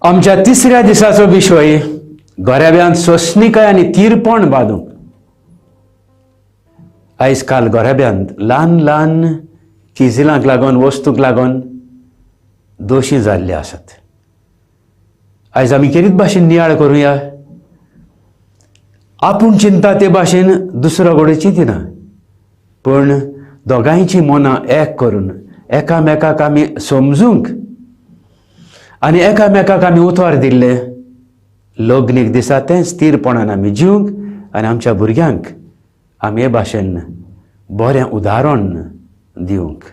आमच्या तिसऱ्या दिसाचो विशय घराब्यांत सोंसणीकाय आनी तीरपण बांदूंक. आयज काल घराब्यांत ल्हान ल्हान चिजिलांक लागून, वस्तूंक लागून दोशी जाल्ले आसात. आयज आमी केरीत भाशेन नियाळ करुया. आपूण चिंता ते भाशेन दुसरो कडेन चिंतिना, पूण दोगांयची मनां एक करून एकामेकाक आमी समजूंक आनी एकामेकाक आमी उतर दिल्ले लग्नीक दिसा तें स्थिरपणान आमी जिवंक आनी आमच्या भुरग्यांक आमी हे भाशेन बरें उदाहरण दिवंक.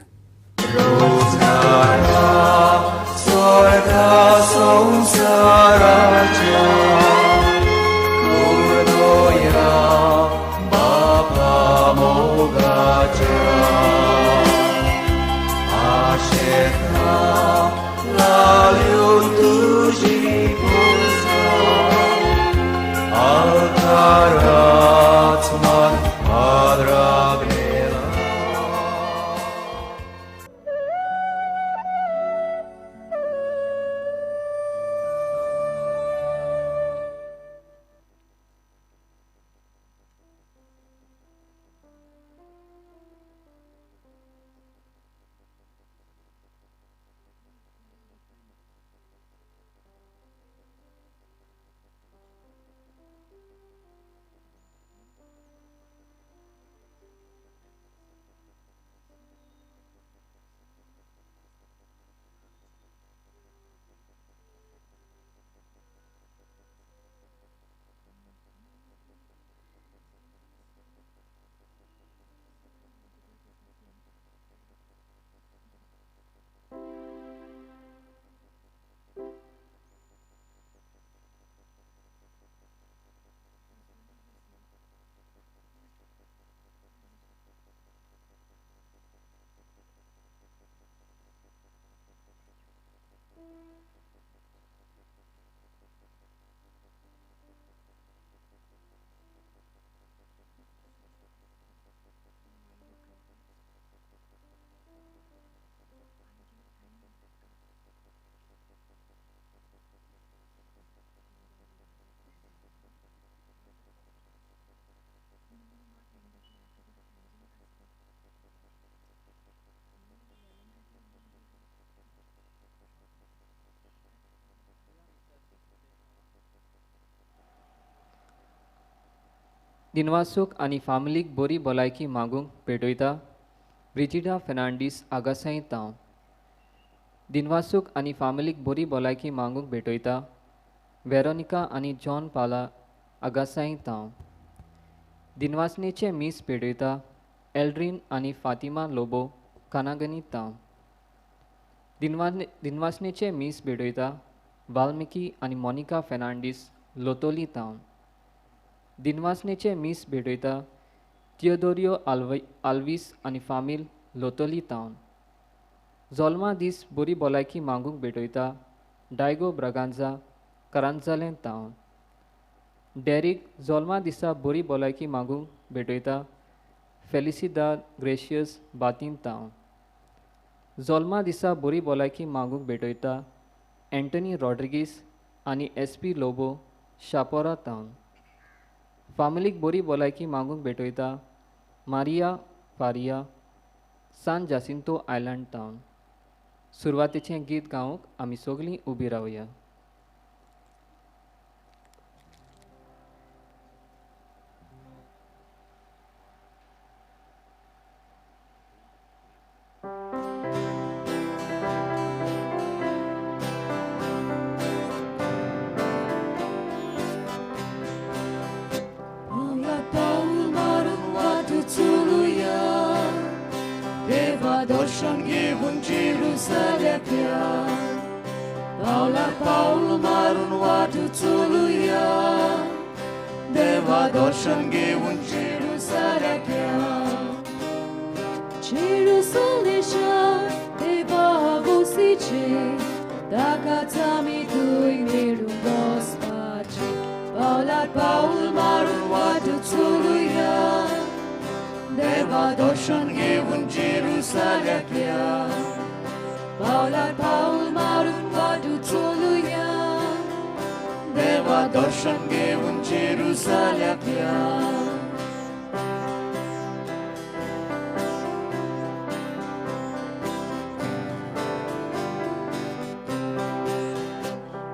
दिनवासूक आनी फामिलीक बरी भलायकी मागूंक पेटयता ब्रिजिडा फेर्नांडीस आगासाई तांव. दिनवासूक आनी फामिलीक बरी भलायकी मागूंक भेटयता वेरोनिका आनी जॉन पाला आगासाई तांव. दिनवासनेचें मीस पेटयता एल्ड्रीन आनी फातिमा लोबो कानागनी तांव. दिनवासनेचें मीस भेटयता वाल्मिकी आनी मोनिका फेर्नांडीस लोतोली तांव. दिनवासनेचें मीस भेटयता थियोदोरियो आल्वीस आनी फामील लोतोली तावन. जोल्मा दीस बरी भलायकी मागूंक भेटयता डायगो ब्रागांजा करांजालें तावन. डेरीक जोल्मा दिसा बरी भलायकी मागूंक भेटयता फेलिसिदाद ग्रेशियस बातीन तावन. जोल्मा दिसा बरी भलायकी मागूंक भेटयता एंटनी रॉड्रिगीस आनी एस पी लोबो शापोरा तावन. फामिलीक बरी भलायकी मागूंक भेटयता Maria Faria San Jacinto island town. सुरवातेचें गीत गावंक आमी सगळीं उबी रावया. Paula Paul marun wadu toluya. देवा दर्शन घेवन जेरुजाल्याक या.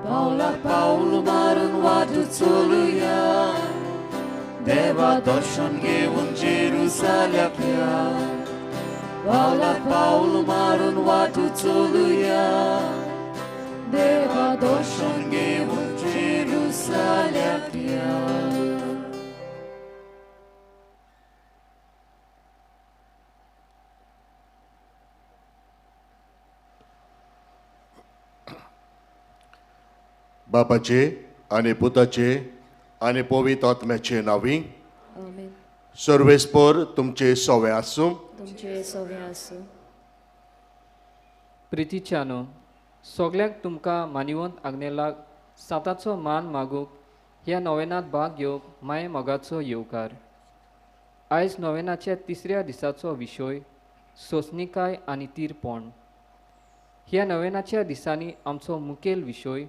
पावलाक पावल मारून वाट चलुया, देवा दर्शन घेवन जेरुजाल्याक या. पावलाक पावल मारून वाट चलुया, देवा दर्शन घेवन जेरुजाल्याक या. बापाचे आनी पुताचे आनी पवित्र आत्म्याचे नांवी. सर्वेस्पर तुमचे सवे आसूं. तुमचे सवे आसूं. प्रितीच्यानो, सगल्यांक तुमकां मानिवंत आग्नेलाक साताचो मान मागूंक ह्या नोवेनांत भाग घेवंक माये मोगाचो येवकार. आयज नोवेनाच्या तिसऱ्या दिसाचो विशय सोंसणीकाय आनी तीरपण. ह्या नोवेनाच्या दिसांनी आमचो मुखेल विशय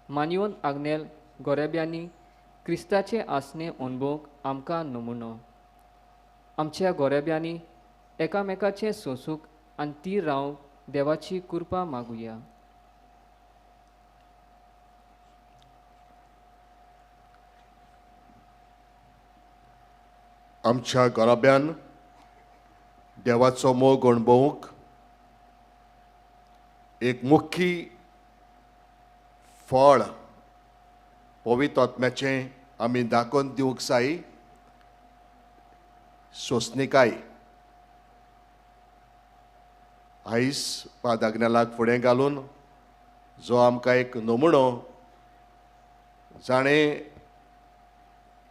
मानिवंत आग्नेल गोरेब्यांनी क्रिस्ताचे आसणे अणभवूंक आमकां नमुनो. आमच्या गोरेब्यांनी एकामेकाचें सोंसूंक आनी तीर रावंक देवाची कृपा मागुया. आमच्या घराब्यान देवाचो मोग अणभवूंक एक मुख्य फळ पवित्र आत्म्याचें आमी दाखोवन दिवंक जाय, सोंसणीकाय. आयज पाद आग्नेलाक फुडें घालून जो आमकां एक नमुनो जाणें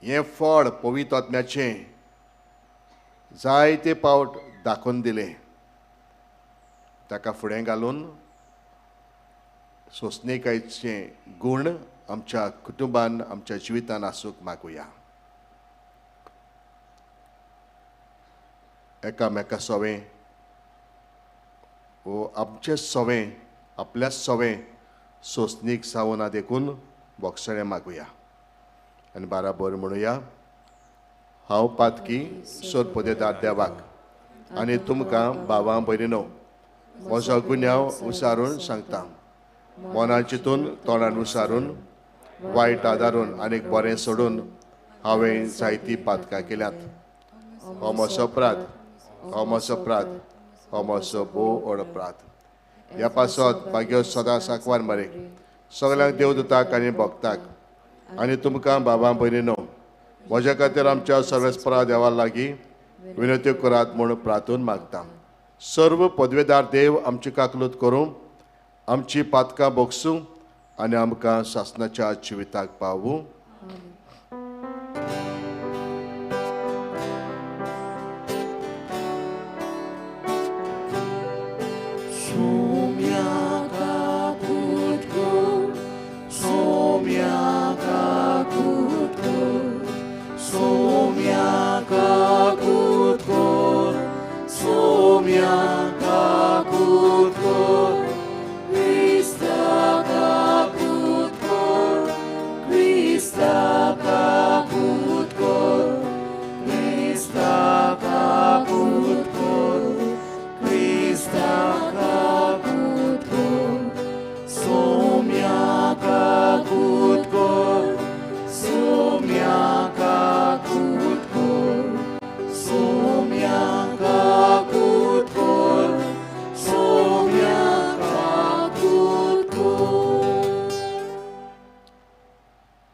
हें फळ पवित्र आत्म्याचें जायते पावट दाखोवन दिलें, ताका फुडें घालून सोंसणीकायेचे गूण आमच्या कुटुंबान आमच्या जिवितान आसूंक मागुया. एकामेका सवें वो आमचे सवें आपल्या सवें सोंसणीक जावना देखून बोगसणें मागुया आनी बाराबर म्हणुया, हांव पातकी सोदपदेदार देवाक आनी तुमकां भावां भयणीनो म्हजो गुन्यांव उसारून सांगता. मनान चिंतून तोंडान उसारून वायट आदारून आनीक बरें सोडून हांवें जायतीं पातकां केल्यांत. हो म्हजो अपराध, हो म्हजो अपराध, हो म्हजो भोव व्हड अपराध. ह्या पासत भाग्य सदां साकवार मरे सगल्यांक देवदूताक आनी भक्ताक आनी तुमकां बाबा भयणीनो म्हज्या खातीर आमच्या सर्वेस्परा देवा लागीं विनंती करात म्हूण प्रार्थून मागता. सर्व पदवेदार देव आमची काकलूत करूं, आमची पातकां भोगसूं आनी आमकां सासणाच्या जिविताक पावूं.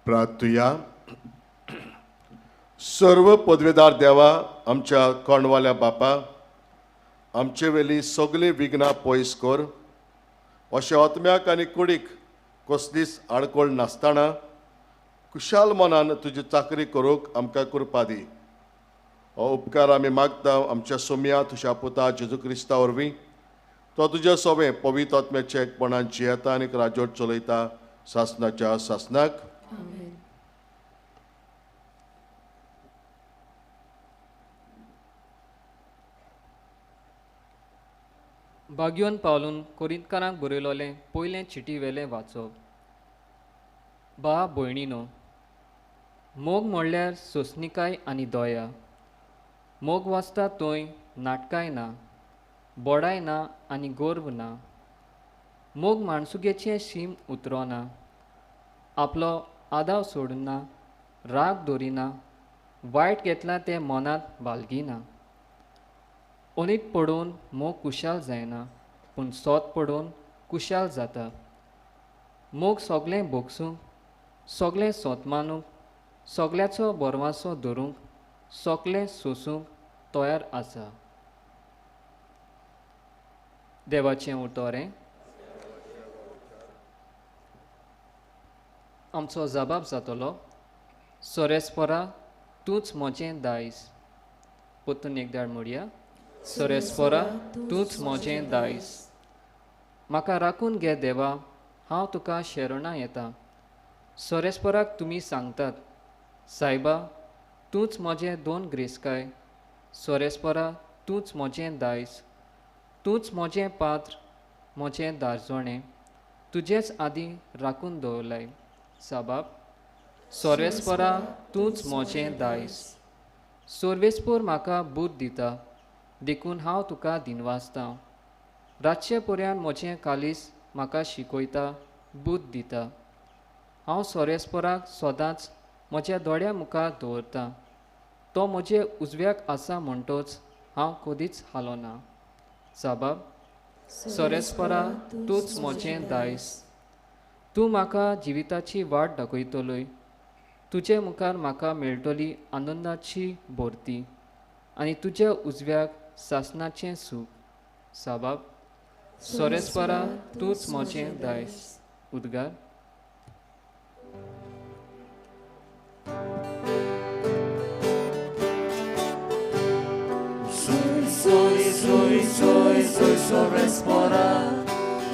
प्रार्थुया. सर्व पदवेदार देवा, आमच्या कोणवाल्या बापा, आमचे वेली सगळीं विघ्नां पयस कर. अशें आत्म्याक आनी कुडीक कसलीच आडखळ नासतना कुशाल मनान तुजी चाकरी करूंक आमकां कृपा दी. हो उपकार आमी मागता आमच्या सोम्या तुज्या पुता जेजू क्रिस्ता वरवीं. तो तुज्या सोबें पवित्र आत्म्याच्या एकपणान जियेता आनी राजवट चलयता सासणाच्या सासणाक. बाग्योन पावलून कोरिंतकारांक बरयलोलें पयलें चिटी वेलें वाचप. बा भयणीनो, मोग म्हणल्यार सोंसणीकाय आनी दया. मोग वाचता थंय नाटकाय ना, बोडाय ना आनी गर्व ना. मोग माणसुगेचें शीम उतरोना, आपलो आदाव सोडना, राग दवरिना, वायट घेतलां तें मनांत बालगिना. ओनीत पडून मोग कुशाल जायना, पूण सोत पडून कुशाल जाता. मोग सगळें भोगसूंक, सगळें सोत मानूंक, सगळ्याचो बरवासो धरूंक, सगळें सोसूंक तयार आसा. देवाचें उतोरें. आमचो जबाब जातलो, सोरेस्परा तूंच म्हजें दायज. परतून एकदां म्हणया, सोरेस्परा तूंच म्हजें दायज. म्हाका राखून घे देवा, हांव तुका शरणां येता. सोरेस्पराक तुमी सांगतात, सायबा तूंच म्हजें दोन ग्रेसकाय. सोरेस्परा तूंच म्हजें दायज, तूंच म्हजें पात्र, म्हजें दारजोणें, तुजेच आदीं राखून दवरलाय. साबाब, सोरेस्परा तूंच म्हजें दायज. सोर्वेस्पोर म्हाका बूद दिता, देखून हांव तुका दिनवासता. रातचे पर्यंत म्हजें कालीस म्हाका शिकयता, बूद दिता. हांव सोरेस्पराक सदांच म्हज्या दोळ्या मुखार दवरता. तो म्हजे उजव्याक आसा म्हणटोच हांव कदीच हालोना. साबाब, सोरेस्परा तूंच म्हजें दायज. तूं म्हाका जिविताची वाट दाखयतलोय. तुजे मुखार म्हाका मेळटली आनंदाची भरती आनी तुज्या उजव्याक सासणाचें सूख. साबाब, सोरेस्परा तूंच म्हजें दायज. उद्गार. Soy, soy, soy, soy Sorespora.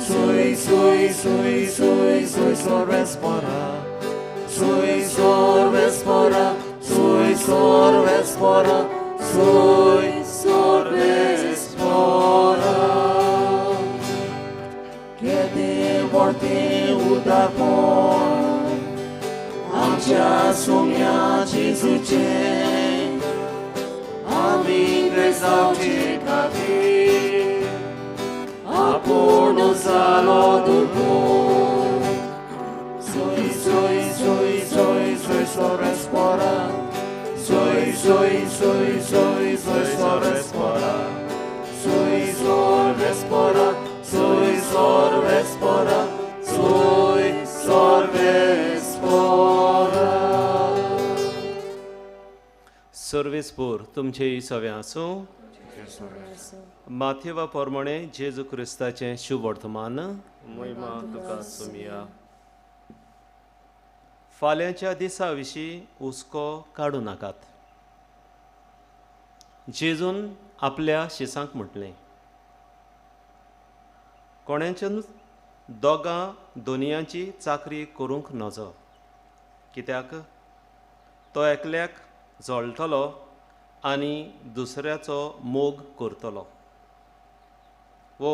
Soy, soy, soy, soy, soy Sorespora. Soy Sorespora, soy Sorespora, soy Sorespora. Kete vorte udarpon, amcha sumya Jesuche. Amin rezauce खातीर आपूण जालो दुर्बोध. सोय सोय सोय सोय सोय सोरेस्पोरा. सोय सोय सोय सोय सोय सोरेस्पोरा. सोय सोरेस्पोरा, सोय सोरेस्पोरा, सोय सोरेस्पोरा. सर्वेस्पोर तुमचें सवें आसूं. माथेवा प्रमाणे जेजू क्रिस्ताचें शुभ वर्तमान. महिमा तुका सुमिया. फाल्यांच्या दिसा विशीं हुस्को काडूं नाकात. जेजून आपल्या शिसांक म्हटलें, कोणाच्यान दोगां दोनयांची चाकरी करूंक नजो, कित्याक तो एकल्याक जळटलो आनी दुसऱ्याचो मोग करतलो, वो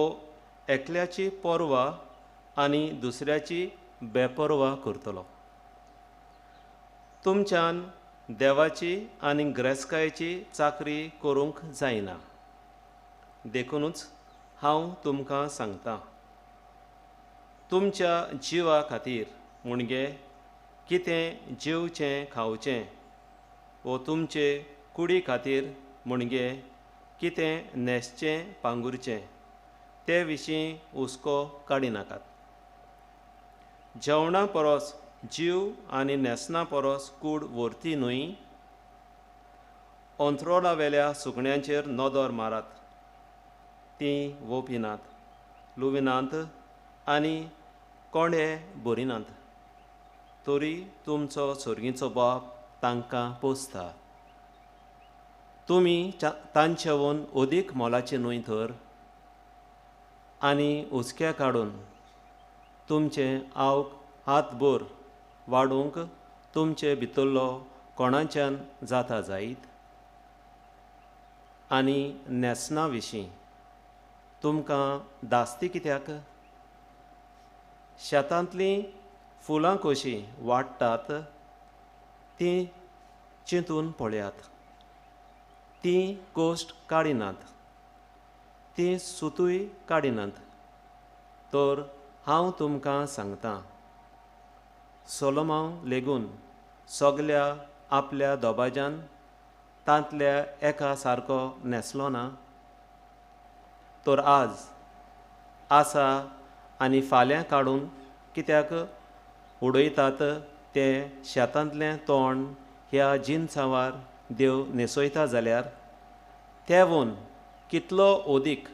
एकल्याची पर्वा आनी दुसऱ्याची बेपर्वा करतलो. तुमच्यान देवाची आनी ग्रेसकायेची चाकरी करूंक जायना. देखुनूच हांव तुमकां सांगता, तुमच्या जिवा खातीर म्हणजे कितें जेवचें खावचें, वो तुमचे कुडी खातीर म्हणजे कितें न्हेसचें पांगुरचें, ते विशीं हुस्को काडिनाकात. जेवणा परस जीव आनी न्हेसणा परस कूड व्हरती न्हय. अंत्रोळावेल्या सुकण्यांचेर नदर मारात, तीं वोपिनात, लुविनात आनी कोंडे भरिनात, तरी तुमचो सर्गीचो बाप तांकां पोसता. तुमी तांचेवन अदीक मोलाचें न्हय तर? आनी हुस्क्या काडून तुमचें आवक हातभर वाडोवंक तुमचे भितरलो कोणाच्यान जाता जायत? आनी न्हेसणा विशीं तुमकां दास्ती कित्याक? शेतांतलीं फुलां कशीं वाडटात तीं चिंतून पळयात. तीं कोश्ट काडिनात, तीं सुतूय काडिनात. तर हांव तुमकां सांगतां, सोलोमांव लेगून सगल्या आपल्या दोबाज्यान तांतल्या एका सारको न्हेसलो ना. तर आज आसा आनी फाल्यां काडून कित्याक उडयतात तें शेतांतलें तोंड ह्या जिनसांवार देव न्हेसयता जाल्यार तेवून कितलो ओदीक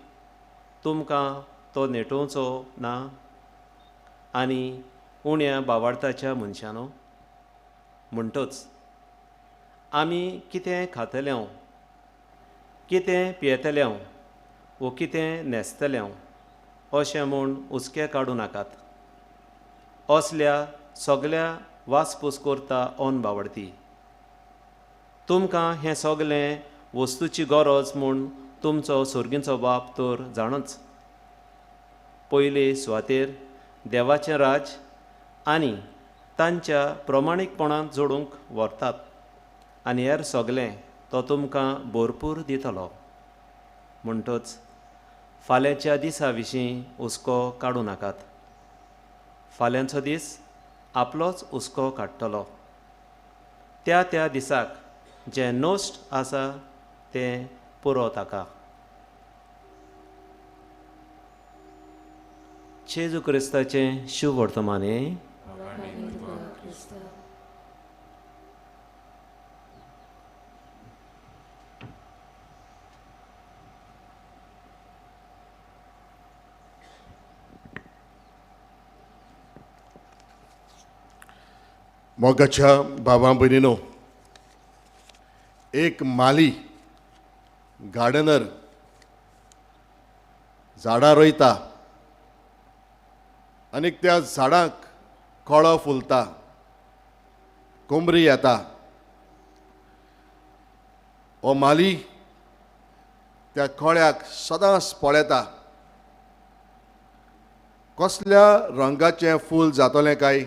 तुमकां तो नेटोवचो ना. आनी उण्या बावार्थाच्या मनशानो, म्हणटच आमी कितें खातले, कितें पियेतले वो कितें न्हेसतले अशें म्हूण हुस्के काडूं नाकात. असल्या सगल्या वासपूस करता अन बावडती. तुमकां हें सगलें वस्तूची गरज म्हूण तुमचो सर्गींचो बाप तर जाणच. पयले सुवातेर देवाचें राज आनी तांच्या प्रमाणीकपणान जोडूंक व्हरतात आनी हेर सगलें तो तुमकां भरपूर दितलो. म्हणटच फाल्यांच्या दिसा विशीं हुस्को काडूं नाकात. फाल्यांचो दीस आपलोच हुस्को काडटलो. त्या त्या दिसाक जें नश्ट आसा तें पुरो ताका. जेजू क्रिस्ताचें शुभ वर्तमान. मोगाच्या भावा भयणीनो, एक माली गार्डनर झाडां रोयता आनी त्या झाडांक कळो फुलता, कोमरी येता. हो माली त्या कळ्याक सदांच पळयता, कसल्या रंगाचें फूल जातलें काय,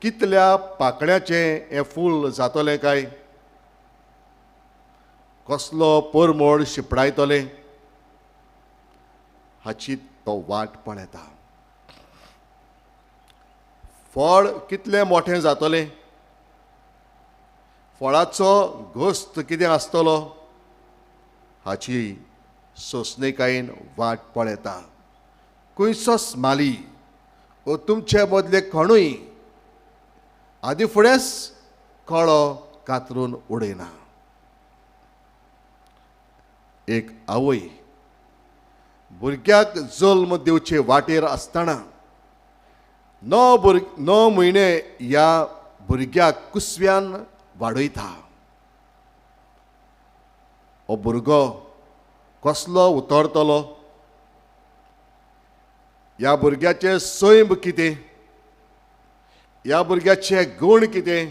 कितल्या पाकळ्याचें हें फूल जातलें काय, कसलो परमळ शिपडायतलें हाची तो वाट पळयता. फळ कितलें मोठें जातलें, फळाचो घोस्त कितें आसतलो हाची सोंसणीकायेन वाट पळयता. खंयचोच माली ओ तुमचे मदले कोणूय आदी फुडेंच कळो कातरून उडयना. एक आवय भुरग्याक जल्म दिवचे वाटेर आसतना 9 म्हयने ह्या भुरग्याक कुसव्यान वाडयता. हो भुरगो कसलो उतरतलो, ह्या भुरग्याचें सैम कितें, ह्या भुरग्याचे गूण कितें,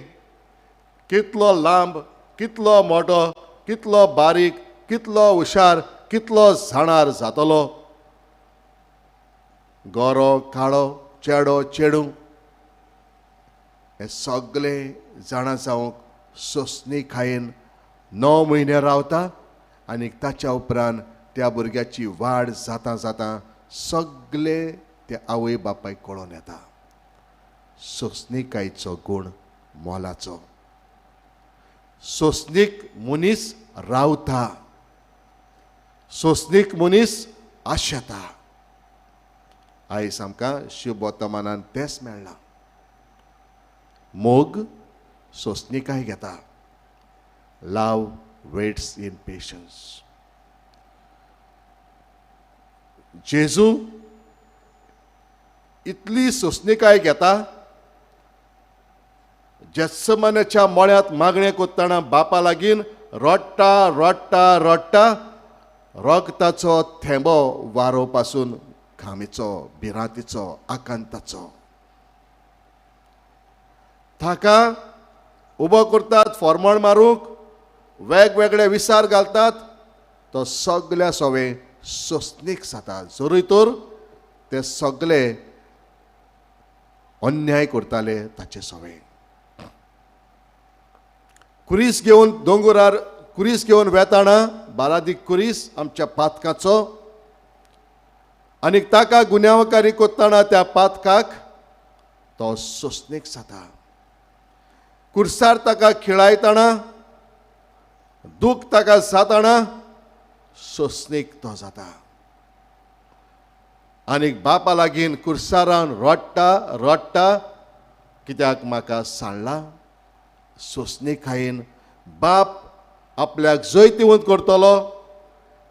कितलो लांब, कितलो मोटो, कितलो बारीक, कितलो हुशार, कितलो जाणार जातलो, गोरो काळो, चेडो चेडूं, हें सगळें जाणा जावंक सोंसणीकायेन 9 म्हयने रावता आनी ताच्या उपरांत त्या भुरग्याची वाड जाता जाता सगळे त्या आवय बापायक कळोन येता. सोंसणीकायेचो गूण मोलाचो. सोंसणीक मनीस रावता, सोंसणीक मनीस आशेता. आयज आमकां शिववर्तमानान तेंच मेळ्ळां. मोग सोंसणीकाय घेता. Love waits in patience. जेजू इतली सोंसणीकाय घेता, जेत्समानाच्या मळ्यांत मागणें करतना बापा लागीं रडटा रडटा रडटा रगताचो थेंबो वारो पासून घामेचो, भिरांतीचो, आकांताचो. ताका उबो करतात फॉर्मळ मारूंक, वेगवेगळे विचार घालतात, तो सगल्या सवे सोंसणीक जाता. जरूय तर ते सगळे अन्याय करताले ताचे सवे. कुरीस घेवन दोंगरार कुरीस घेवन वेताना बारादीक कुरीस आमच्या पातकाचो आनी ताका गुन्यांवकारी कोत्ताना त्या पातकाक तो सोंसणीक जाता. कुर्सार ताका खिळायताना दूख ताका जाताना सोंसणीक तो जाता आनी बापा लागीं कुर्सारान रडटा रडटा कित्याक म्हाका सांडला. सोंसणीकायेन बाप आपल्याक जैतिवंत करतलो,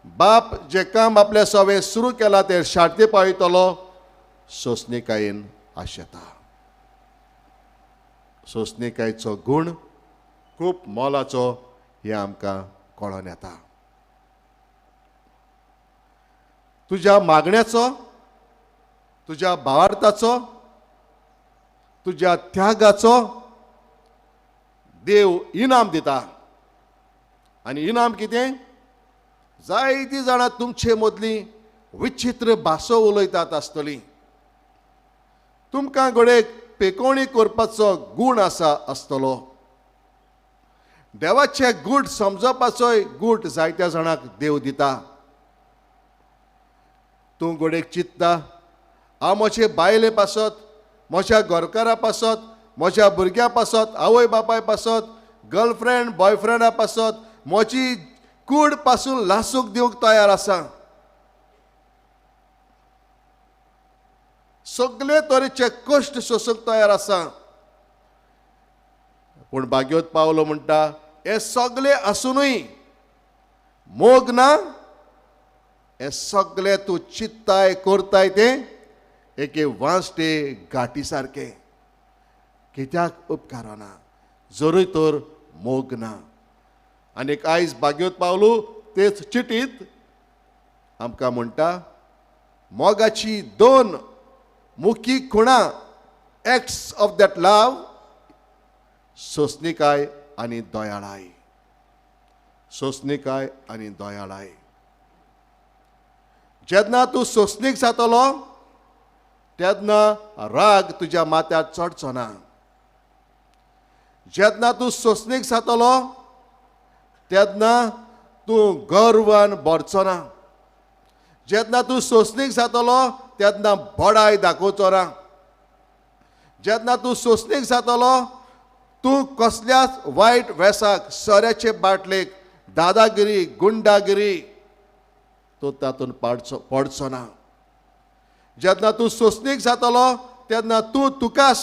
बाप जें काम आपल्या सवें सुरू केलां तें शार्ते पावयतलो. सोंसणीकायेन आशेता. सोंसणीकायेचो गूण खूब मोलाचो हें आमकां कळोन येता. तुज्या मागण्याचो, तुज्या भावार्थाचो, तुज्या त्यागाचो देव इनाम दिता. आनी इनाम कितें? जायतीं जाणां तुमचे मदलीं विचित्र भासो उलयतात आसतली. तुमकां घडये पेकोवणी करपाचो गूण आसा आसतलो. देवाचे गूट समजपाचोय गूट जायत्या जाणांक देव दिता. तूं घडयेक चिंतता हांव म्हजे बायले पासत, म्हज्या घरकारा पासत, म्हज्या भुरग्यां पासत, आवय बापाय पासत, गर्लफ्रेंड बॉयफ्रेंडा पासत म्हजी कूड पासून लासूंक दिवंक तयार आसा. सगळे तरेचे कश्ट सोसूंक तयार आसा. पूण भाग्योत पावलो म्हणटा हे सगळे आसुनूय मोग ना. हे सगळे तूं चित्ताय करताय तें एके वांस्टे गाठी सारकें कित्याक उपकारना जरूय तर मोग ना. आनी आयज भाग्योत पावलो तेच चिटीत आमकां म्हणटा मोगाची दोन मुखी खुणा, एक्ट्स ऑफ that love, सोंसणीकाय आनी दयाळाय. सोंसणीकाय आनी दयाळाय. जेन्ना तूं सोंसणीक जातलो तेन्ना राग तुज्या माथ्यार चडचो ना. जेन्ना तूं सोंसणीक जातलो तेन्ना तूं गर्वान भरचो ना. जेन्ना तूं सोंसणीक जातलो तेन्ना बडाय दाखोवचो ना. जेन्ना तूं सोंसणीक जातलो तूं कसल्याच वायट वेसाक, सोऱ्याचे बाटलेक, दादागिरी, गुंडागिरी तूं तातूंत पडचो ना. जेन्ना तूं सोंसणीक जातलो तेन्ना तूं तुकाच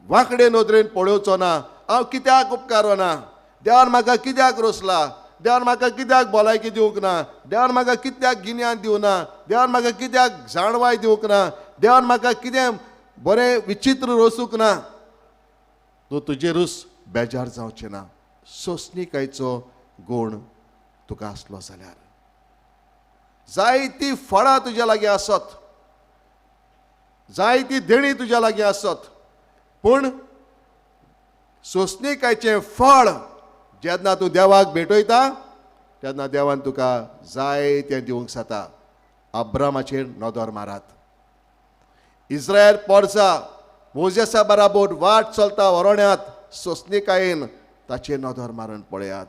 वांकडे नदरेन पळोवचो ना. हांव कित्याक उपकारना, देवान म्हाका कित्याक रोसला, देवान म्हाका कित्याक भलायकी दिवंक ना, देवान म्हाका कित्याक गिन्यान दिवंक ना, देवान म्हाका कित्याक जाणवाय दिवंक ना, देवान म्हाका कितें बरें विचित्र रोसूंक ना. तूं तुजेरूच बेजार जावचें ना. सोंसणीकायेचो गूण तुका आसलो जाल्यार जायतीं फळां तुज्या लागीं आसत, जायती देणी तुज्या लागीं आसत, पूण सोंसणीकायेचें फळ जेन्ना तूं देवाक भेटयता तेन्ना देवान तुका जाय तें दिवंक जाता. अब्रामाचेर नदर मारात. इस्रायल पोरसा मोजेसा बराबर वाट चलता वरोण्यांत सोंसणीकायेन ताचेर नदर मारून पळयात.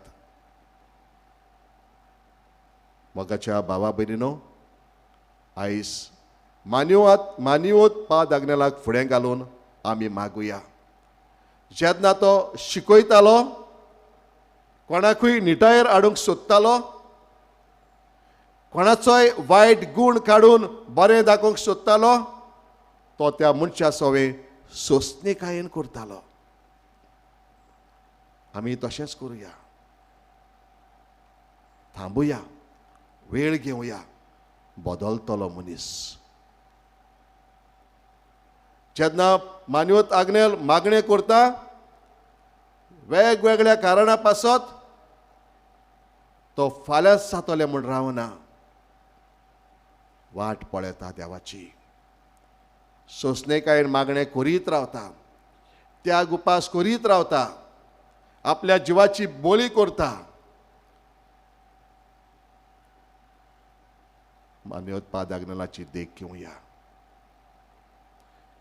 मोगाच्या भावा भयणीनो, आयज मानिवत पाद आग्नेलाक फुडें घालून आमी मागुया. जेन्ना तो शिकयतालो, कोणाकूय निटायेर हाडूंक सोदतालो, कोणाचोय वायट गूण काडून बरें दाखोवंक सोदतालो, तो त्या मनशा सवें सोंसणीकायेन करतालो. आमी तशेंच करुया. थांबुया, वेळ घेवया, बदलतलो मनीस. जेन्ना मानवत आग्नेल मागणें करता वेगवेगळ्या कारणां पासत तो फाल्यांच जातलें म्हूण रावना, वाट पळयता देवाची. सोंसणीकायेन मागणें करीत रावता, त्याग उपास करीत रावता, आपल्या जिवाची बोली करता. मान्यवत पाद आग्नेलाची देख घेवया.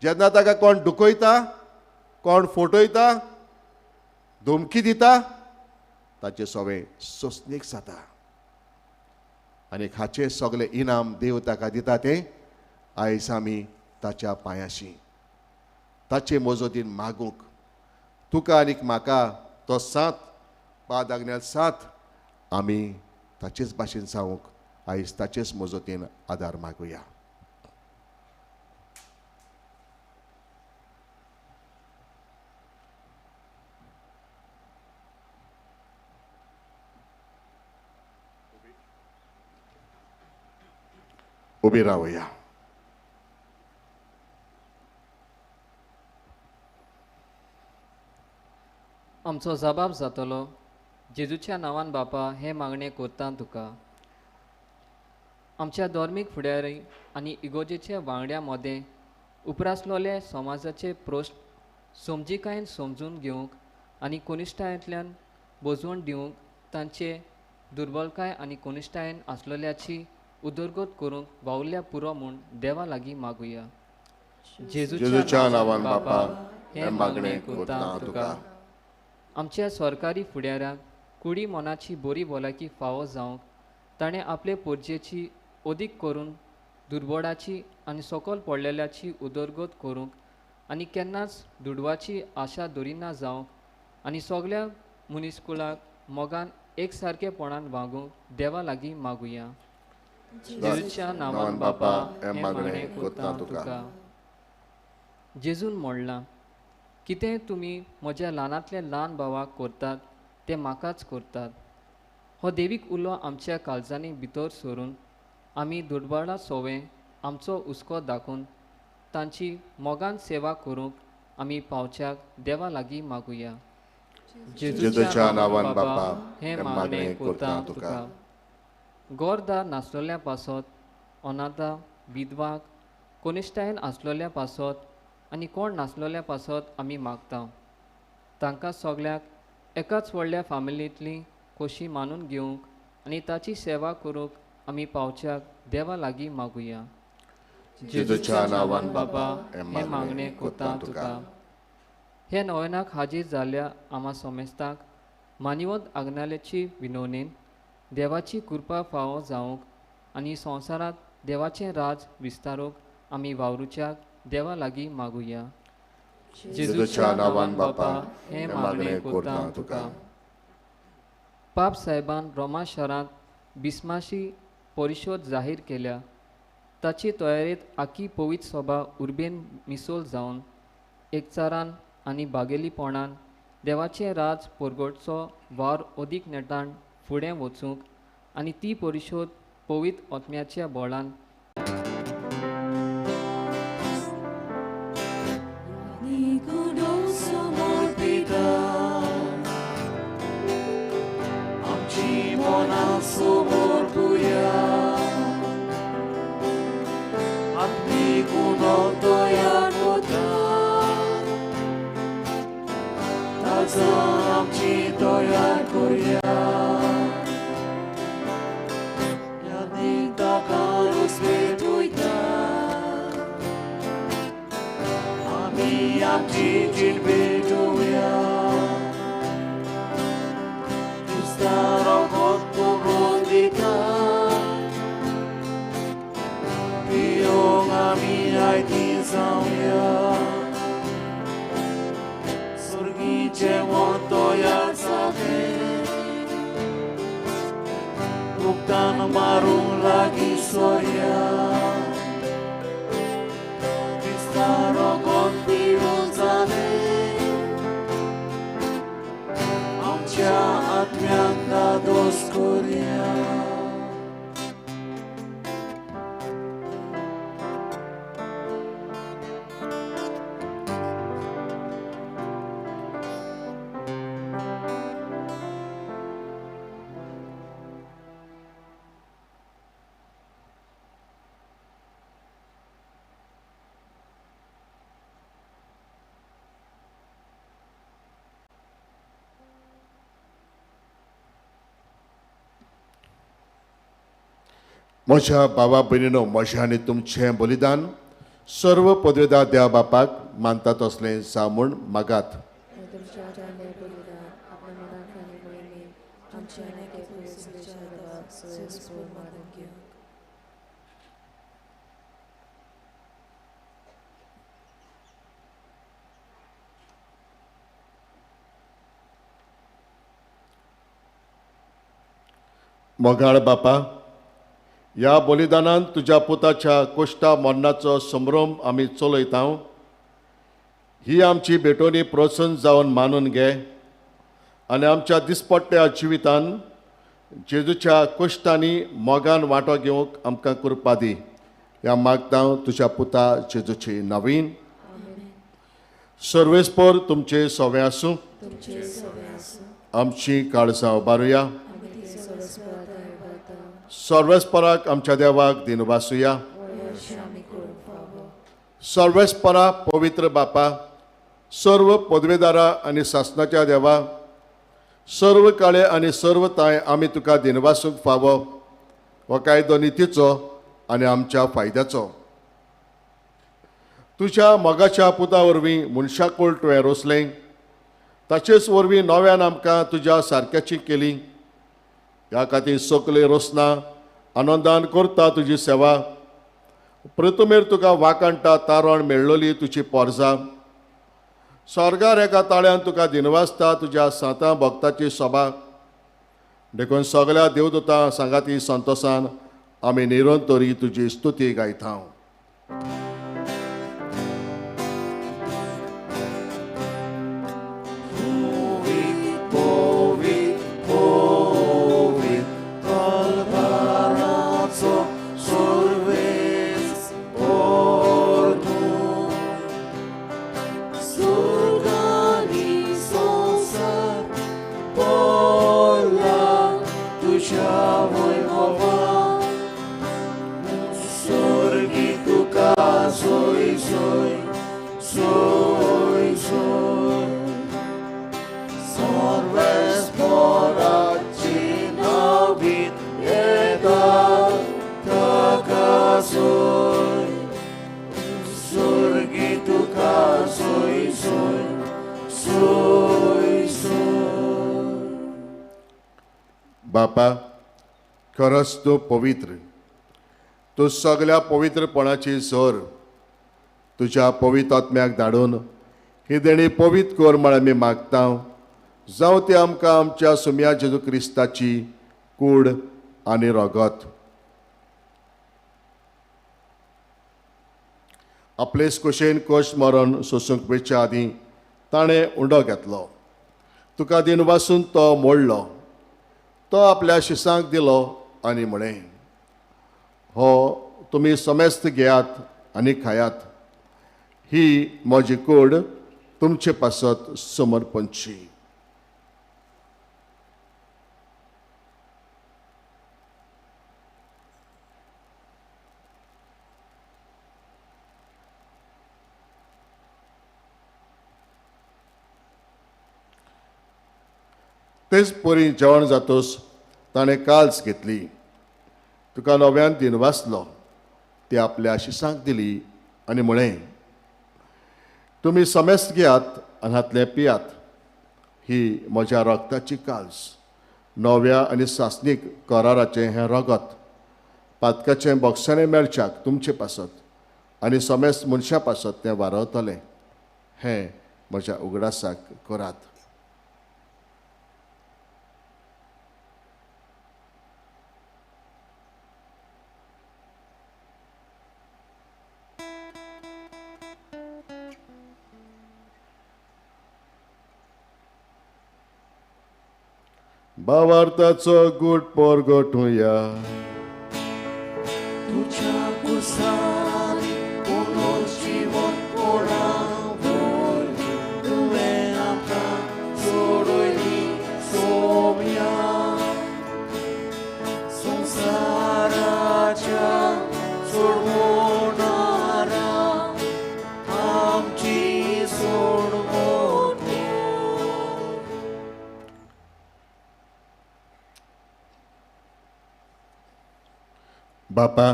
जेन्ना ताका कोण दुखयता, कोण फोटयता, धमकी दिता, ताचें सगळें सोंसणीक जाता. आनी हाचें सगळें इनाम देव ताका दिता तें आयज आमी ताच्या पांयाशी ताचे मजतीन मागूंक. तुका आनीक म्हाका तो सात पाद आग्नेल सात आमी ताचेच भाशेन जावंक आयज ताचेच मजतीन आदार मागुया. उबी रावया. आमचो जबाब जातलो, जेजूच्या नांवान बापा हें मागणें करता तुका. आमच्या धर्मीक फुडारी आनी इगोजेच्या वांगड्या मदें उपरासलोले समाजाचे प्रश्न समजिकायेन समजून घेवंक आनी कोनिश्ठायेंतल्यान बोजवण दिवंक तांचे दुर्बलकाय आनी कोनिश्ठायेन आसलेल्याची उदरगत करूंक वावुरल्या पुरो म्हूण देवा लागीं मागुया. जेजूच्या नांवान बापा हें मागणें करता तुका. आमच्या सरकारी फुडाऱ्यांक कुडी मनाची बरी भलायकी फावो जावंक ताणें आपले पोरजेची अदीक करून दुर्बोडाची आनी सकयल पडलेल्याची उदरगत करूंक आनी केन्नाच दुडवाची आशा दरिना जावंक आनी सगल्या मनीसकुळाक मोगान एकसारकेपणान वागूंक देवा लागीं मागुया. जेजूच्या नांवान बापा हें मागणें करता तुका. जेजून म्हणलां, कितें तुमी म्हज्या ल्हानांतल्या ल्हान भावाक करतात तें म्हाकाच करतात. हो देवीक उलो आमच्या काळजांनी भितर सरून आमी दुडवाडा सोवें आमचो हुस्को दाखोवन तांची मोगान सेवा करूंक आमी पावच्याक देवा लागीं मागुया. जेजूच्या नांवान बापा हें मागणें करता तुका. गोरदार नासलोल्या पासत, अनाथा विधवाक, कोनिश्ठायेन आसलोल्या पासत आनी कोण नासलोल्या पासत आमी मागता. तांकां सगळ्यांक एकाच व्हडल्या फामिलींतली खोशी मानून घेवंक आनी ताची सेवा करूंक आमी पावच्याक देवा लागीं मागुया. जेजूच्या नांवान बापा हें मागणें करता तुका. हे नोवेनाक हाजीर जाल्ल्या आमा सोमेस्तांक मानिवंत आग्नाल्याची विनवणेन देवाची कृपा फावो जावंक आनी संवसारांत देवाचें राज विस्तारूंक आमी वावरुच्याक देवा लागीं मागुया. जेजूच्या नांवान बापा हें मागणें करता तुका. पाप साहेबान रोमा शारांत बिस्माशी परिशोध जाहीर केल्या. ताची तयारेंत आखी पवित्र सभा उर्बेन मिसोल जावन एकचारान आनी बागेलीपणान देवाचें राज परगटचो वावर अदीक नेटान फुडें वचूंक आनी ती परिशोध पवित्र आत्म्याच्या बळान म्हज्या बाबा भयणीनो, म्हजें आनी तुमचें बलिदान सर्व पदवेदार देवा बापाक मानता तसलें जावं म्हूण मागात. मोगाळ बापा, ह्या बलिदानान तुज्या पुताच्या कोश्टा मरणाचो संभ्रम आमी चलयता. ही आमची भेटवणी प्रोत्साहन जावन मानून घे आनी आमच्या दिसपट्ट्या जिवितान जेजूच्या कोश्टांनी मोगान वांटो घेवंक आमकां कृपा दी. ह्या मागता तुज्या पुता जेजूची नवीन. सर्वेस्पर तुमचे सवे आसूं. आमची काळजां उबारुया. सर्वेस्पराक आमच्या देवाक दिनवासुया. सर्वेस्परा पवित्र बापा, सर्व पदवेदारा आनी सासनाच्या देवा, सर्व काळे आनी सर्व ताय आमी तुका दिनवासूंक फावो हो कायदो नितीचो आनी आमच्या फायद्याचो. तुज्या मोगाच्या पुता वरवीं मनशाकूळ तुवें रोसलें, ताचेच वरवीं नव्यान आमकां तुज्या सारक्याची केली. ह्या खातीर सगळे रोसना आनंदान करता तुजी सेवा. प्रथमेर तुका वाकाणटा तारण मेळ्ळली तुजी पोरजा. स्वर्गार एका ताळ्यान तुका दिनवासता तुज्या सांतां भक्ताची सभा. देखून सगळ्या देवदूतां सांगाती संतोसान आमी निरंतरी तुजी स्तुती गायता. बापा, खरंच तूं पवित्र, तूं सगळ्या पवित्रपणाची सर. तुज्या पवित्र आत्म्याक धाडून ही देणी पवित्र कर म्हळ्यार आमी मागता. जावं ती आमकां आमच्या सुम्या जेजू क्रिस्ताची कूड आनी रगत. आपलेच कुशेन कश्ट मरण सोसूंक वेच्या आदीं ताणें उंडो घेतलो. तुका दिनवासून तो मोडलो. तो आपल्या शिसांक दिलो आनी म्हळें, हो तुमी समेस्त घेयात आनी खायात. ही म्हजी कूड तुमचे पासत समर्पणची. तेच परी जेवण जातोस ताणें काल्स घेतली. तुका नव्यान दिनवासलो. ती आपल्या शिसांक दिली आनी म्हळें, तुमी समेस्त घेयात आनी हातलें पियात. ही म्हज्या रगताची काल्स, नव्या आनी सासणीक कराराचें हें रगत. पातकाचें बोगसाणें मेळच्याक तुमचे पासत आनी समेस्त मनशां पासत तें वारवतलें. हें म्हज्या उगडासाक करात. भावार्थाचो गूट परगटुया. तुज्या कुसांनी पुनर्जीवन पळावून तुवें आमकां सोडयली सोम्या. संवसाराच्या सोडवणारा आमची सोडवण. बापा,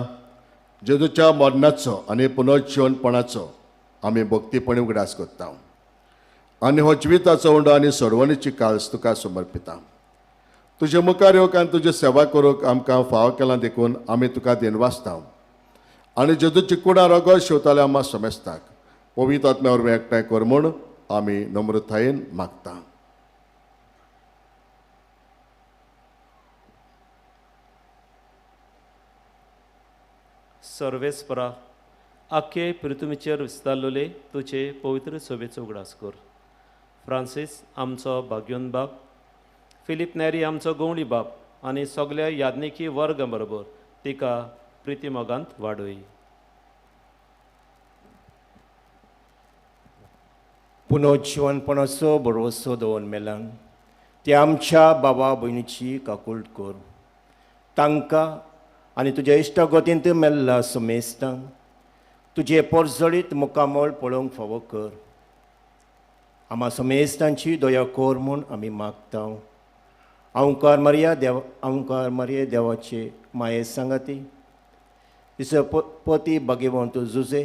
जेजूच्या मरणाचो आनी पुनर्जिवनपणाचो आमी भक्तीपणी उगडास करता आनी हो जिविताचो उंडो आनी सोडवणीची काळस तुका समर्पिता. तुजे मुखार येवंक आनी तुजी सेवा करूंक आमकां फावो केला देखून आमी तुका दिनवासता आनी जेजूची कुडां रगत शिंवताले आमकां समेस्ताक पवित्र आत्म्या वरवीं एकठांय कर म्हूण आमी नम्रतायेन मागता. सर्वेस्परा आख्खे पृथ्वीचेर विस्तारलेले तुजे पवित्र सभेचो उगडास कर. फ्रांसीस आमचो भाग्योन बाप, फिलीप नेरी आमचो गवळी बाप आनी सगल्या याज्ञिकी वर्गा बरोबर तिका प्रितीमोगांत वाडय. पुनर्जिवनपणाचो भरवसो दवरून मेलान ते आमच्या बाबा भयणीची काकूळट कर. तांकां आनी तुज्या इश्टागतींत मेल्ला समेस्तांक तुजें पोरजळीत मुखामळ पळोवंक फावो कर. आमा समेस्तांची दया कर म्हूण आमी मागता. अंकार मारिया देव, अंकार मारिया देवाचे माये सांगाती तिचो पती भाग्यवंत जुजे,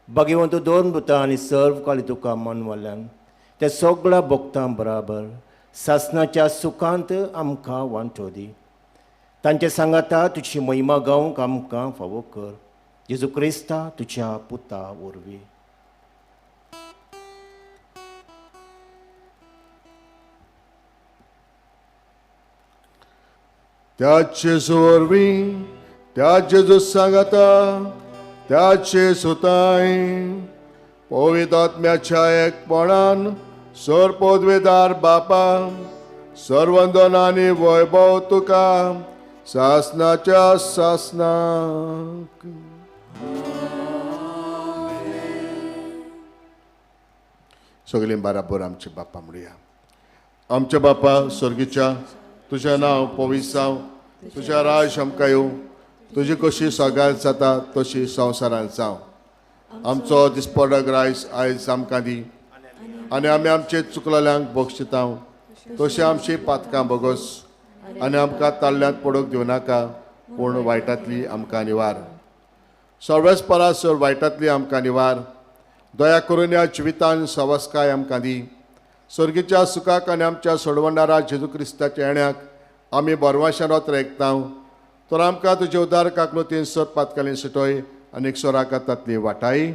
भाग्यवंत दोन भुतां आनी सर्व काळी तुका मनवाल्यान ते सगळ्या भक्तां बराबर सासणाच्या सुखांत आमकां वांटो दी. तांचे सांगाता तुजी महिमा गावंक आमकां फावो कर. जेजू क्रिस्ता तुज्या पुता वरवीं. त्या जेजू वरवीं, त्या जेजू सांगाता, त्या जेजूताय पवित्र आत्म्याच्या एकपणान सर पदवेदार बापा सर्वंदन आनी वैभव तुका सासनाच्या सासनाक. सगळीं बराबर आमचे बापा म्हणया. आमच्या बापा स्वर्गीच्या, तुजें नांव पवित्र जावं, तुजें राज आमकां येवं, तुजी कशी सगळ्यांत जाता तशी संवसारांत जावं. आमचो दिसपडो रायस आयज आमकां दी आनी आमी आमचे चुकलेल्यांक बक्षिता तशी आमची पातकां बोगस आनी आमकां ताल्ल्यांत पडूंक दिवं नाका, पूण वायटांतली आमकां निवार. सर्वेस परासर वायटांतली आमकां निवार. दया करून ह्या जिवितान सवस्काय आमकां दी. स्वर्गीच्या सुखाक आनी आमच्या सोडवणारा जेजू क्रिस्ताच्या येण्याक आमी बरवाशान रेखता. तर आमकां तुजे उदार काकलो 300 पातकालीन सुटोय आनी सोराका तांतली वाटाय.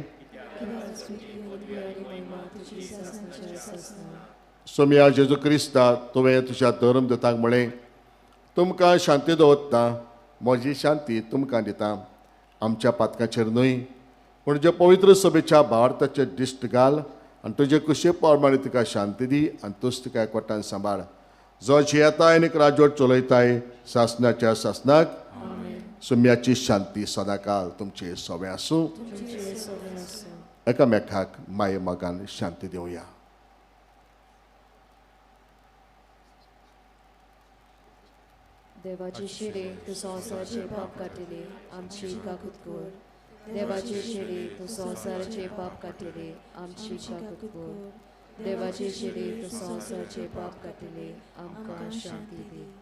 सोमया जेजू क्रिस्ता, तुवें तुज्या धर्म दिताक म्हळें, तुमकां शांती दवरता, म्हजी शांती तुमकां दिता. आमच्या पातकाचेर न्हय पूण जे पवित्र सभेच्या भावार्थाचेर दिश्ट घाल आनी तुजे कुशे प्रमाणे तुका शांती दी आनी तूच तुका एकवटान सांबाळ, जो जियेताय आनी राजवट चलयताय सासनाच्या सासनाक. सुम्याची शांती सदाकाल तुमचे सवे आसूं. एकामेकाक माये मोगान शांती दिवया. देवाची शिडी तूं संवसाराचे पाप काडटली, आमची काकूत कर. देवाची शिडी तूं संवसाराचे पाप काडटली, आमची काकूत कर. देवाची शिडी तूं संवसाराचे पाप काडटली, आमकां शांती दी.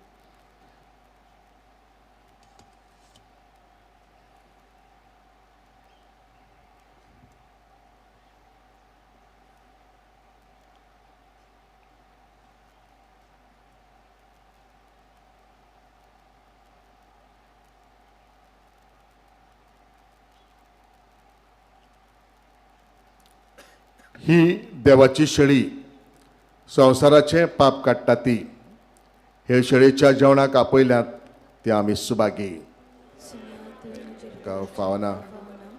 ही देवाची शेळी संवसाराचें पाप काडटा ती. हे शेळीच्या जेवणाक आपयल्यात ते आमी सुभागी. फावना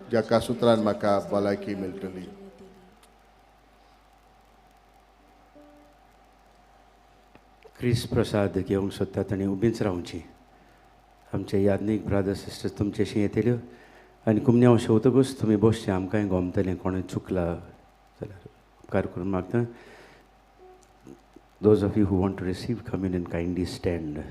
ज्याका सुत्रान म्हाका भलायकी मेळटली. क्रिस प्रसाद घेवंक सोदता ताणें उबींच रावची. आमचे याज्ञीक ब्रादर्स सिस्टर्स तुमचेशी येतल्यो आनी कुमन्यांव शेवतकूच तुमी बसचें, आमकांय गोमतलें कोणें चुकला जाल्यार उपकार करून मागता. Those of you who want to receive communion kindly stand.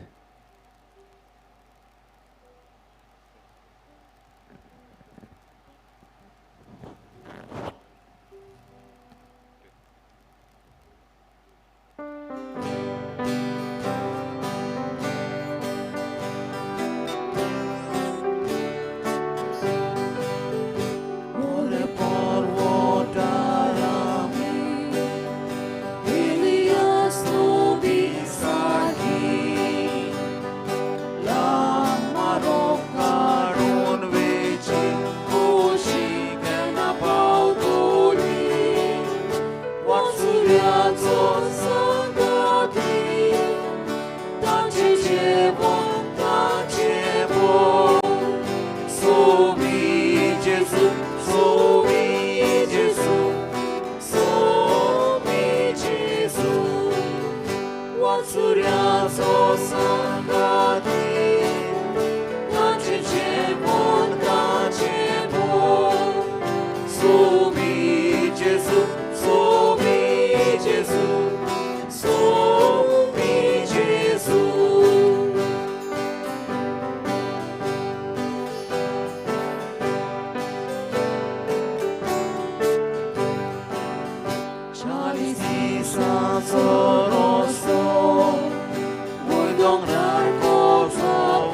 वासुऱ्याचो सांगाती, ताचें जेवण ताचें भोग. सोबी जेजू, सोबी जेजू, सोबी जेजू. 40 दिसांचो रस्तो वयर दोंगरार कसो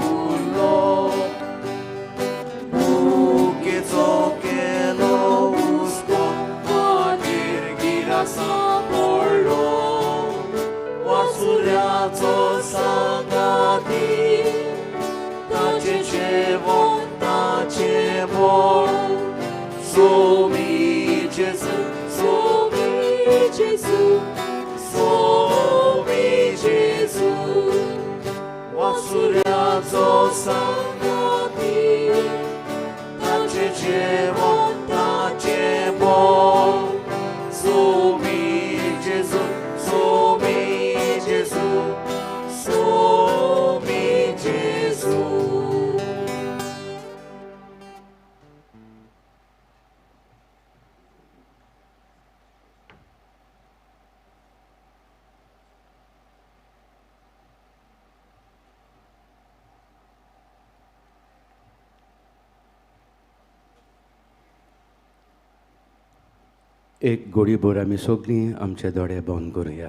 उरलो, भुकेचो केलो हुस्को, मागीर गिरासां पडलो. वासुऱ्याचो सांगाती, ताचें जेवण ताचें भोग. सोबी जेजू, सोबी जेजू, सोबी जेजू. वासुऱ्याचो सांगाती, ताचें जेवण ताचें भोग. सोबी जेजू, सोबी जेजू, सोबी जेजू. एक गोडीभर आमी सगळीं आमचे दोळे बंद करुया.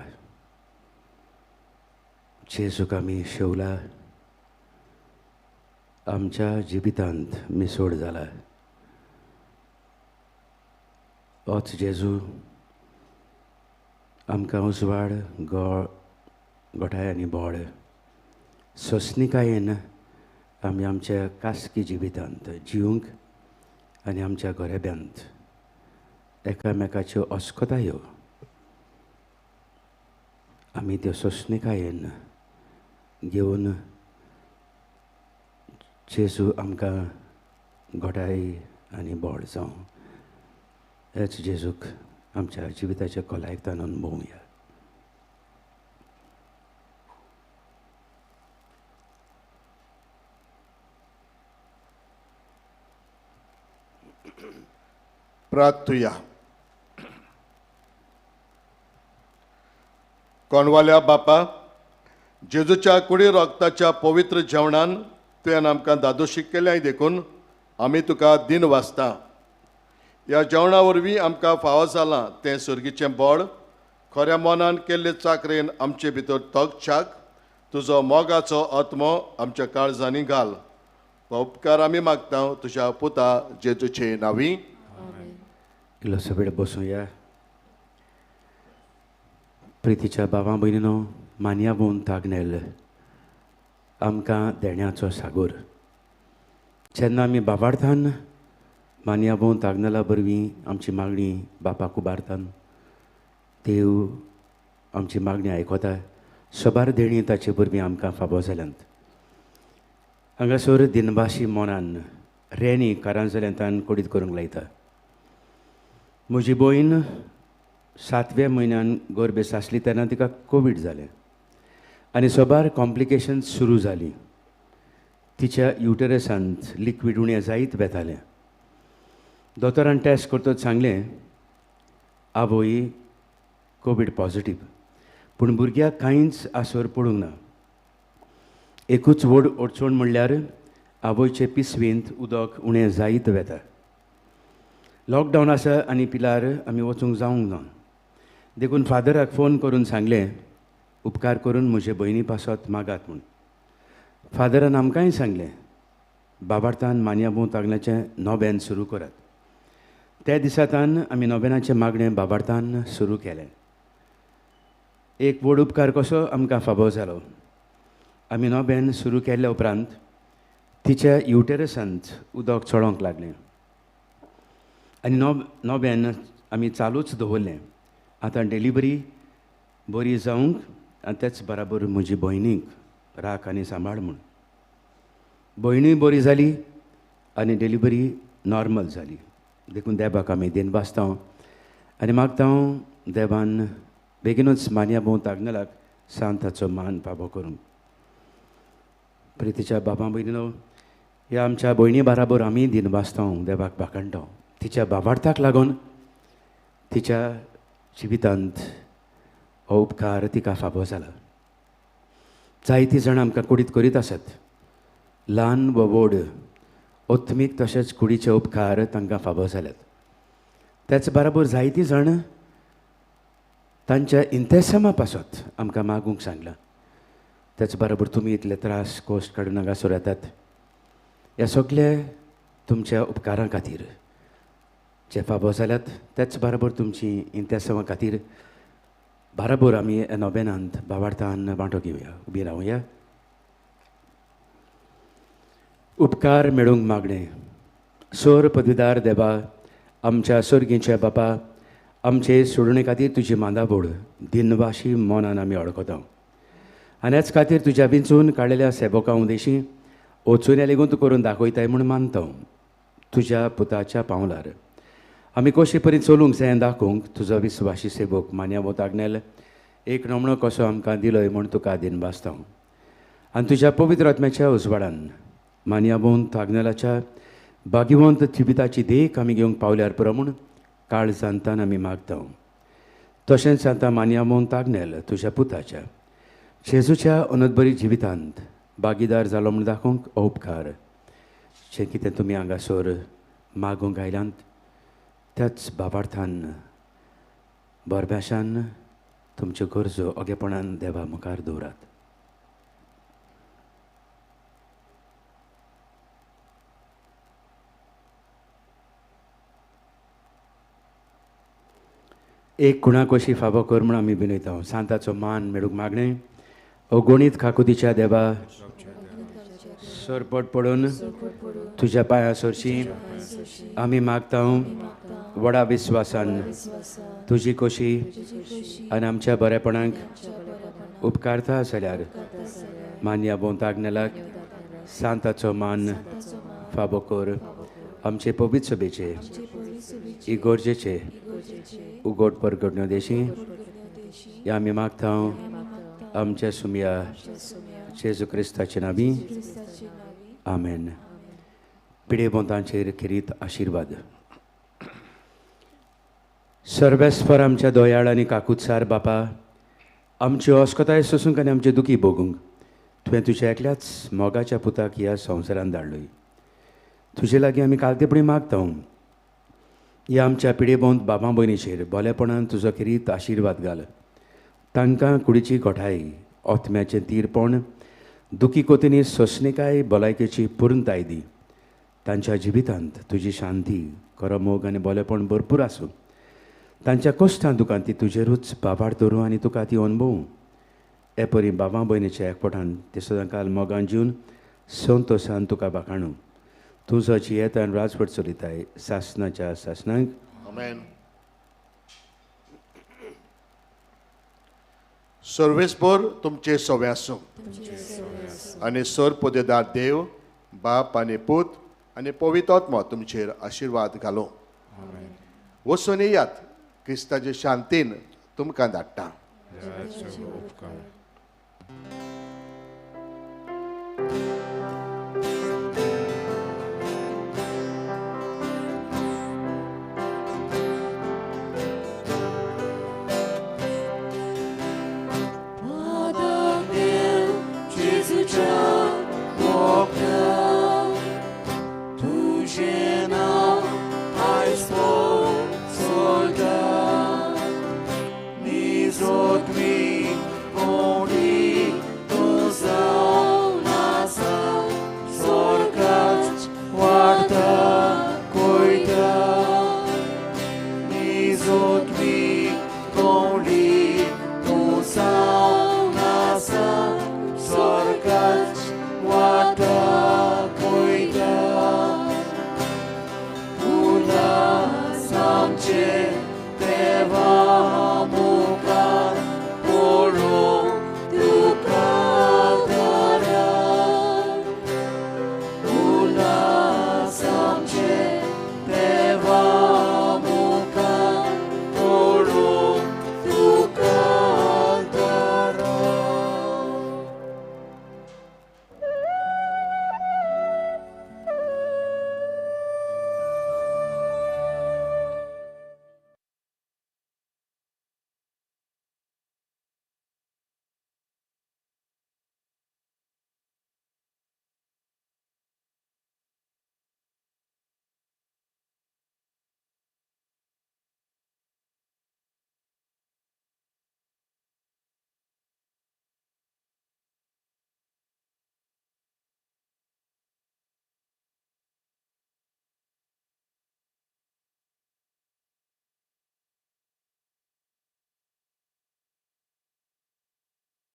जेजूक आमी शेवला, आमच्या जिवितांत मिसोड जाला. होच जेजू आमकां उजवाड, गोळ, गोठाय आनी बोळ सोंसणिकायेन आमी आमच्या खासगी जिवितांत जिवंक आनी आमच्या गोरेब्यांत एकामेकाच्यो अस्कतायो आमी त्यो सोंसणिकायेन घेवन जेजू आमकां घोटाय आनी बोळ जावं हेच जेजूक आमच्या जिविताच्या खोलायेंतल्यान अनुभवया. प्रार्थुया. कोणवाल्या बापा, जेजूच्या कुडी रक्ताच्या पवित्र जेवणान तुवें आमकां दादोशी केल्याय देखून आमी तुका दिन वाचता. ह्या जेवणा वरवीं आमकां फावो जालां तें सर्गीचें बळ खऱ्या मनान केल्ले चाकरेन आमचे भितर तगच्याक तुजो मोगाचो आत्मो आमच्या काळजांनी घाल. हो उपकार आमी मागता तुज्या पुता जेजूचे नांवी. इल्लोसो वेळ बसुया. प्रितीच्या बाबा भयणीनो, मानया भोवन तागनेल आमकां देण्याचो सागोर. जेन्ना आमी बाबार्थान मानया भोवन तागनेला वरवीं आमची मागणी बापाक उबारतान, देव आमची मागणी आयकता. सबार देणी ताचे वरवीं आमकां फावो जाल्यांत. हांगासर दिनभाशी मनान रेनी कारांजल्यांतान कोडीत करूंक लायता. म्हजी भयण 7व्या म्हयन्यान गर्भेस्त आसली तेन्ना तिका कोवीड जालें आनी सबार कॉम्प्लिकेशन्स सुरू जालीं. तिच्या युटरसांत लिक्वीड उणें जायत वेतालें. दोतोरान टेस्ट करतच सांगलें आवय कोवीड पॉजिटीव, पूण भुरग्याक कांयच आसर पडूंक ना. एकूच व्हड अडचण म्हणल्यार आवयचे पिसवेंत उदक उणें जायत वेता. लॉकडावन आसा आनी पिलार आमी वचूंक जावंक ना, देखून फादराक फोन करून सांगलें उपकार करून म्हजे भयणी पासत मागात म्हूण. फादरान आमकांय सांगलें बाबार्थान मानया भोंव तागल्याचें नोबेन सुरू करात. त्या दिसातान आमी नोबेनाचें मागणें बाबार्थान सुरू केलें. एक व्हड उपकार कसो आमकां फावो जालो. आमी नोबेन सुरू केल्या उपरांत तिच्या युटेरसांत उदक चडोवंक लागलें आनी नोबेन आमी चालूच दवरलें. आतां डिलिव्हरी बरी जावंक आनी तेच बराबर म्हजी भयणीक राख आनी सांबाळ म्हूण. भयणूय बरी जाली आनी डिलिव्हरी नॉर्मल जाली. देखून देवाक आमी देन वाचता आनी मागता देवान बेगीनूच मानया भोंव तागनेलाक सांताचो मान फावो करूंक. प्रितीच्या बाबा भयणीनो, ह्या आमच्या भयणी बराबर आमी दिनवासता, देवाक बाकाणटा. तिच्या बाबार्थाक लागून तिच्या जिवितांत हो उपकार तिका फावो जाला. जायतीं जाणां आमकां कुडीत करीत आसत, ल्हान व व्हड आत्मीक तशेंच कुडीचे उपकार तांकां फावो जाल्यात. त्याच बराबर जायतीं जाणां तांच्या इंतेसामा पासत आमकां मागूंक सांगलां. त्याच बराबर तुमी इतले त्रास कश्ट काडून हांगासर येतात, ह्या सगळे तुमच्या उपकारां खातीर जे फावो जाल्यात. त्याच बराबर तुमची इंतेसामा खातीर बराबर आमी नोबेनांत भावार्थान वांटो घेवया. उबी रावया. उपकार मेळूंक मागणें. सोर पदवीदार देवा, आमच्या सोर्गींच्या बापा, आमचे सोडणे खातीर तुजी मांदाबोड दिनवाशी मनान आमी अडकता आनी ह्याच खातीर तुज्या विंचून काडलेल्या सेवकां उदेशी वचून लेगून तूं करून दाखयताय म्हूण मानता. तुज्या पुताच्या पावलार आमी कशे परी चलूंक जाय दाखोवंक तुजो विस्वाशी सेवक मान्यावत आग्नेल एक नमणो कसो आमकां दिलोय म्हूण तुका दिनवासता. आनी तुज्या पवित्र आत्म्याच्या उजवाडान मान्यावंत आग्नेलाच्या भाग्यवंत जिविताची देख आमी घेवंक पावल्यार पुरो म्हूण काळजांतान आमी मागता. तशेंच आतां मान्यावंत आग्नेल तुज्या पुताच्या जेजूच्या अनंतबरी जिवितांत भागीदार जालो म्हूण दाखोवंक उपकार जें कितें तुमी हांगासर मागूंक आयल्यांत त्याच बाबार्थान बरभ्याशान तुमच्यो गरजो अगेपणान देवा मुखार दवरात. एक खुणा कशी फावो कर म्हूण आमी विनयता. सांताचो मान मेळूंक मागणें. अगणीत खाकुतीच्या देवा, सरपट पडून तुज्या पांया सरशी आमी मागता. व्हडा विस्वासान तुजी कशी आनी आमच्या बरेपणाक उपकारता जाल्यार मान्या बोंत आग्नेलाक सांताचो मान फावो कर. आमचे पवित्र सभेचे इगोर्जेचे उगोट परगटण्यो देशी ह्या आमी मागता. आमच्या सुमया जेजू क्रिस्ताचे नावी आमेन. पिडेबोंतांचेर खेरीत आशिर्वाद. सर्वेस्पर आमच्या दयाळ आनी काकुत्सार बापा, आमची अस्कताय सोसूंक आनी आमचे दुखी भोगूंक तुवें तुज्या एकल्याच मोगाच्या पुताक ह्या संवसारान धाडलोय. तुजे लागीं आमी कालतेपणी मागता. ह्या आमच्या पिडेबोंत बाबा भयणीचेर भोलेपणान तुजो खेरीत आशिर्वाद घाल. तांकां कुडीची घोठाय, आत्म्याचें तीरपण, दुखी कोतीनी सोंसणीकाय, भलायकेची पुर्णताय दी. तांच्या जिवितांत तुजी शांती, खरो मोग आनी भोलेपण भरपूर आसूं. तांच्या कश्टां दुकान ती तुजेरूच बाबार धरूं आनी तुका ती अणभवूं. हे परी बाबा भयणीच्या एकवटान ते सदांकाल मोगान जीवन संतोशान तुका बाकाणू. तुजो जियेत आनी राजवट चलयताय सासनाच्या सासनाक. आमेन. सर्वेस्पर तुमचे सवे आसूं आनी सर पदेदार देव बाप आनी पूत आनी पवित्र आत्मो तुमचेर आशिर्वाद घालूं. वचून येयात, क्रिस्ताचे शांतीन तुमकां धाडटा.